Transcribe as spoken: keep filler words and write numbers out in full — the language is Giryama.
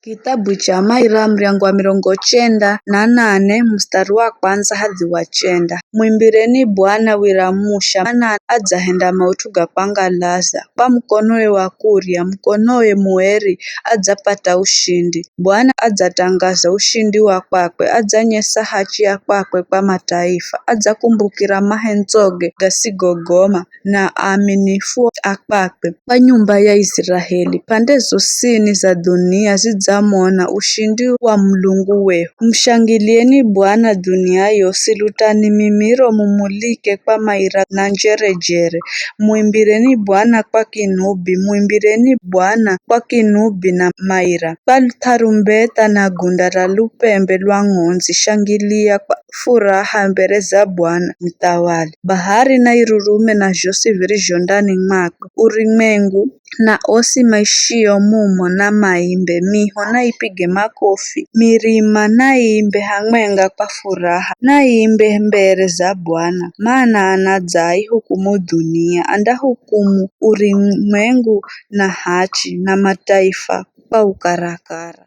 Kitabu cha Maira, muryango wa mirongo chenda na nane, mustari wa kwanza hadhi wa chenda. Mwimbireni Bwana wira musha, mana adzahenda maut'u ga kwangalaza. Kwa mukonowe wa kurya, mukonowe mueri, adzapata ushindi. Bwana adzatangaza ushindi wa kwakwe, adzanyesa hachi ya kwakwe kwa mataifa, adzakumbukira mahendzoge gasigogoma na aaminifu a kwakwe. Kwa nyumba ya Iziraheli, pande zosini za dhunia zidzamona ushindi wa Mulungu wehu. Mushangilieni Bwana dhunia yosi, lutani mimiro mumulike kwa maira na njerejere. Muimbireni Bwana kwa kinubi, muimbireni Bwana kwa kinubi na maira, kwa tarumbeta na gunda ra lupembe lwa ng'ondzi, shangilia kwa furaha mbere za Bwana muthawali. Bahari na irurume na zhosi virizho ndani mwakwe, urimwengu na osi maishio mumo na maimbe, miho na ipige makofi, mirima na iimbe hamwenga kwa furaha, na iimbe mbere za Bwana, mana anadza aihukumu dhunia, andahukumu urimwengu na hachi, na mataifa kwa ukarakara.